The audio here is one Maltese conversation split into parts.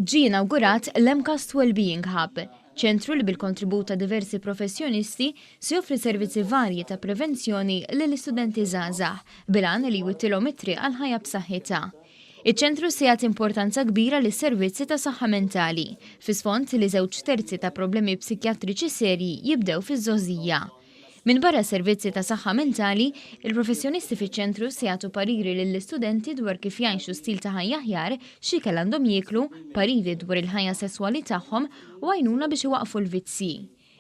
Ġie inawgurat l-MCAST Wellbeing Hub, ċentru li bil-kontribut ta' diversi professjonisti se joffri servizzi varji ta' prevenzjoni lill-istudenti żgħażagħ bil-għan li jwittilhom it-triq għal ħajja b'saħħitha. Iċ-ċentru se jagħti importanza kbira lis-servizzi ta' saħħa mentali, fi sfond li żewġ terzi ta' problemi psikjatriċi serji jibdew fiż-żgħożija. Minbarra servizzi ta' saħħa mentali, il-professjonisti fiċ-ċentru se jagħtu pariri lill-istudenti dwar kif jgħixu stil ta' ħajja aħjar, x'ikel għandhom jieklu, pariri dwar il-ħajja sesswali tagħhom u għajnuna biex iwaqqfu l-vizzji.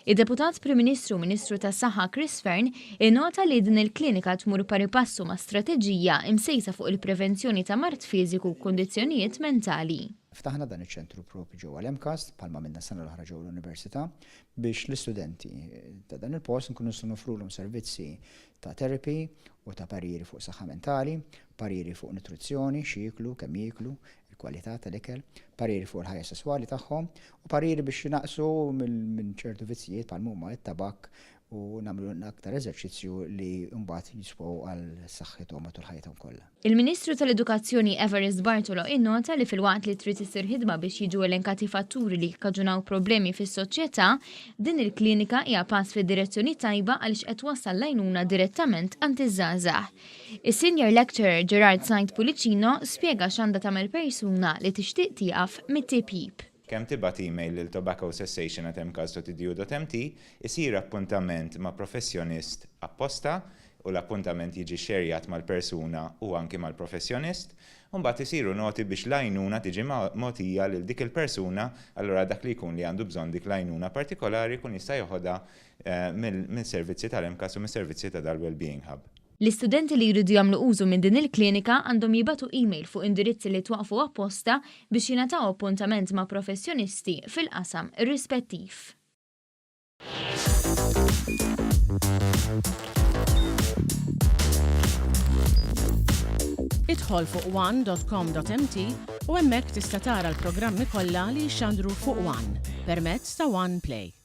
Id-Deputat Prim Ministru u Ministru tas-Saħħa Chris Fearne innota li din il-klinika tmur pari passu ma' strateġija imsejsa fuq il-prevenzjoni ta' mard fiżiku u kundizzjonijiet mentali. Ftaħna dan iċ-ċentru proprju ġewwa l-MCAST, bħalma għamilna s-sena l-oħra ġewwa l-Università, biex l-istudenti ta' dan il-post nkunu nistgħu noffrulhom servizzi ta' therapy u ta' pariri fuq saħħa mentali, pariri fuq nutrizzjoni, x'jieklu, kemm jieklu, il-kwalità tal-ikel, pariri fuq il-ħajja sesswali tagħhom u pariri biex inaqqsu minn ċertu vizzjijiet bħal huma t-tabakk u nagħmlu aktar eżerċizzju li mbagħad jiswew għal saħħithom matul ħajjithom kollha. Il-Ministru tal-Edukazzjoni Evarist Bartolo innota li filwaqt li trid issir ħidma biex jiġu elenkati fatturi li jikkaġunaw problemi fis-soċjetà, din il-klinika hija pass fid-direzzjoni tajba għaliex qed twassal l-għajnuna direttament għand iż-żgħażagħ. Is-Senior Lecturer Gerard Said Pullicino spjega x'għandha tagħmel persuna li tixtieq tieqaf mit-tipjip. Kemm tibgħat email lil tobaccocessation@mcas.edu.mt, isir appuntament ma' professjonist apposta u l-appuntament jiġi xxerjat mal-persuna u anki mal-professjonist, u mbagħad isiru noti biex l-għajnuna tiġi mogħtija lil dik il-persuna, allura dak li jkun li għandu bżonn dik l-għajnuna partikolari jkun jista' joħodha mill-servizzi tal-MCAS u mis-servizzi ta' dal-Wellbeing Hub. L-istudenti li jridu jagħmlu użu minn din il-klinika għandhom jibagħtu email fuq indirizzi li twaqqfu apposta biex jingħataw appuntament ma' professjonisti fil-qasam rispettiv. Idħol fuq one.com.mt u hemmhekk tista' tara l-programmi kollha li jixxandru fuq One permezz ta' One Play.